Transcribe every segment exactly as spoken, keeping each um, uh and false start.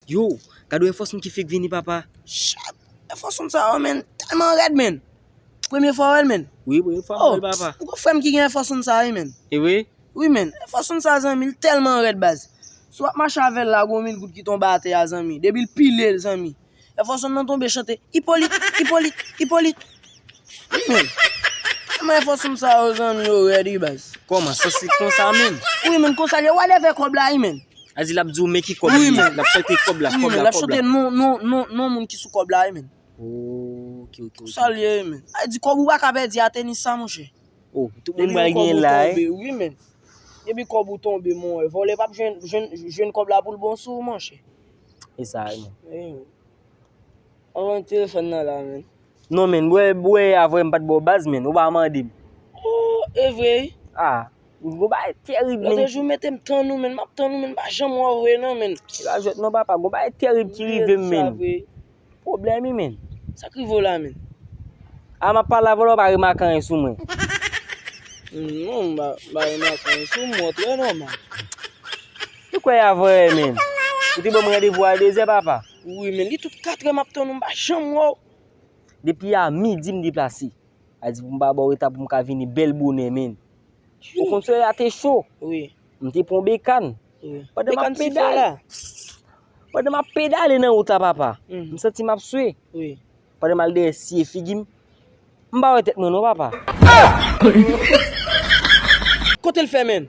Yo, gade Air Force One ki fèk vini, papa. Chat, Air Force One sa yo, menn, tèlman rèd, menn. Premye fwa w wè l, menn? Wi, premye fwa m wè l, papa. Oh, ou gon frè m ki gen Air Force One sa, wi, menn. E vre? Wi, menn. Air Force One sa, zanmi, l tèlman rèd, baz. Si w ap mache avè l la, gon mil goud ki tonbe atè a, zanmi. Depi l pile l, zanmi. Air Force One nan tonbe chante, Ipolit, Ipolit, Ipolit. Wi, menn. Tèlman Air Force One sa yo, zanmi, yo rèd, wi, baz. Kòman? Sa se konsa menm? Wi, menn, konsa l ye. W a leve kòb la, wi, menn. A di l ap di w men ki kòb li ye. L ap chante kòb la, kòb la, kòb la. L ap chante non, non, non, non moun ki sou kòb la, wi, menn. Oh, ok, ok, ok. Konsa l ye, wi, menn. A di kòb ou pa ka pèdi a tenis sa, monchè. Oh, tout moun pral genyen la, eh. Wi, menn. Depi kòb ou tonbe, mon, vòlè p ap jwenn, jwenn, jwenn kòb la pou l bon sou ou, monchè. E sa, wi, menn. Wi, menn. Anvan telefòn nan la, menn. Non, menn, bwè, bwè, avè m pa t ba w baz, menn, ou pa mande m. Oh, e vre? Ah, gon bagay tèrib, menn. Lòt jou mete m tann ou, menn, m ap tann ou, menn, m pa janm wè w vre, non, menn. E pa jwèt non, papa, gon bagay tèrib ki rive m, menn. Pwoblèm, wi, menn. Sa k rive w la, menn? A, m ap pale avè w la, w pa remake anyen sou mwen. Non, m pa, m pa remake anyen sou mwen, trè nòmal. Ou kwè a vrè, menn? Ou te ban m randevou a dezè, papa. Wi, menn, li tout katrè m ap tann ou, m pa janm wè w. Depi a midi m deplase. A di pou m pa ba w reta pou m ka vini bèl bonè, menn. Ou konn soleya te cho. Wi. M te pran bekann. Wi. Pandan m ap pedale. Pandan m ap pedale nan wout la, papa. M santi m ap swe. Wi. Pandan m al dèyè siye figi m, m pa wè tèt mwen non, papa. Kote l fè, menn?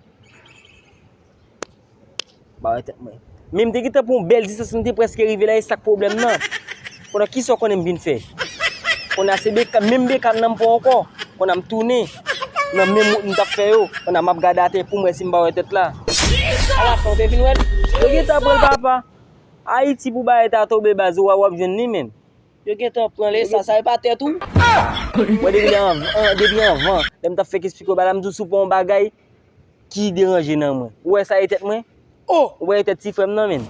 M pa wè tèt mwen. Men m te gentan pran yon bèl distans, m te prèske rive la, e sa k pwoblèm nan. Konnen kisa w konnen m vin fè? Konnen se bekann, menm bekann nan m pran ankò. Konnen m tounen nan menm wout m t ap fè yo. Konnen m ap gade atè pou m wè si m pa wè tèt la. Alafen, w te vin wè l? Yo gentan pran l, papa. Ayiti pou bagay ta tonbe baz, w ap jwenn li, menn. Yo gentan pran l, e sa, sa e pa tèt ou? Mwen depi anvan, depi anvan, lè m t ap fèk esplike w bagay la, m di w si w pran yon bagay ki deranje nan mwen. Ou wè sa e tèt mwen? Oh! Ou wè e tèt ti frè m nan, menn.